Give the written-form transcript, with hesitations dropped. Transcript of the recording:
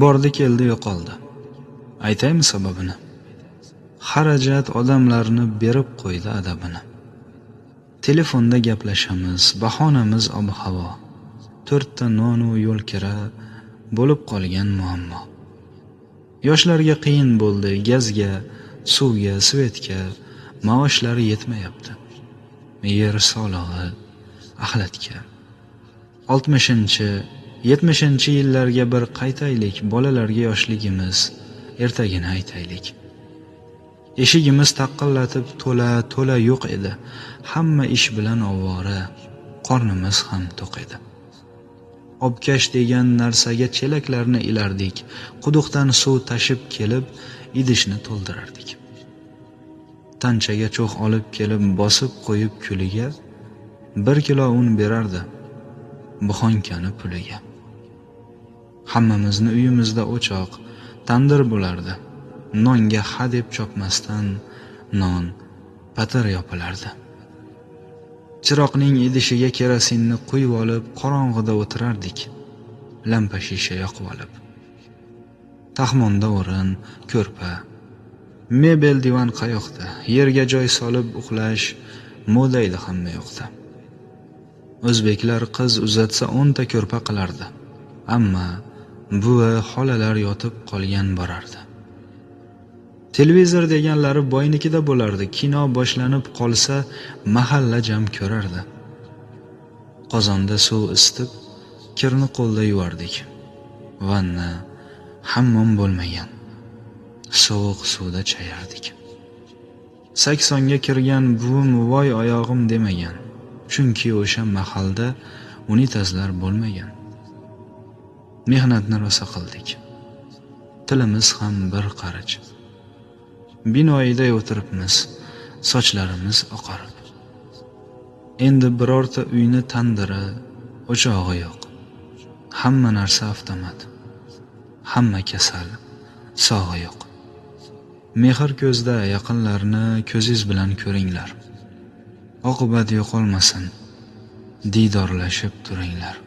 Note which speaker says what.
Speaker 1: Bordi keldi yo'qoldi. Aytaymi sababini? Xarajat odamlarni berib qo'ydi adabini. Telefonda gaplashamiz, bahonamiz ob-havo. To'rtta nonu yo'l kira bo'lib qolgan muammo. Yoshlarga qiyin bo'ldi, gazga, suvga, svetga maoshlari yetmayapti. Yer solig'i, axlatga. 60-, 70-yillarga bir qaytaylik, bolalarga yoshligimiz ertagini aytaylik. Eshigimiz taqillatib to'la-to'la yo'q edi. Hamma ish bilan ovora, qornimiz ham to'q edi. Obkash degan narsaga chelaklarni ilardik, quduqdan suv tashib kelib idishni to'ldirardik. Tanchaga cho'g' olib kelib bosib qo'yib kuliga 1 kilo un berardi buxonkani puliga. Hammamizni uyimizda o'choq, tandir bo'lardi. Nonga ha deb chopmasdan non patir yopilardi. Chiroqning idishiga kerosinni quyib olib qorong'ida o'tirardik. Lampa shisha yoqib olib. Taxmonda o'rin, ko'rpa, mebel, divan qayoqda? Yerga joy solib uxlash moda edi hamma yoqda. O'zbeklar qiz uzatsa 10 ta ko'rpa qilardi. Amma buvi xolalar yotib qolgan borardi. Televizor deganlari boynikida bo'lardi. Kino boshlanib qolsa mahalla jam ko'rardi. Qozonda suv isitib, kirni qo'lda yuvardik. Vanna, hammom bo'lmagan. Sovuq suvda chayardik. 80ga kirgan buvim voy oyog'im demagan. Chunki o'sha mahalda unitazlar bo'lmagan. Mehnatni rosa qildik. Tilimiz ham bir qarich. Binoyida o'tiribmiz, sochlarimiz oqarib. Endi birorta uyni tandiri, o'chog'i yo'q. Hamma narsa avtomat. Hamma kasal, sog'i yo'q. Mehr ko'zda yaqinlarni ko'zingiz bilan ko'ringlar. Oqibat yo'qolmasin, diydorlashib turinglar.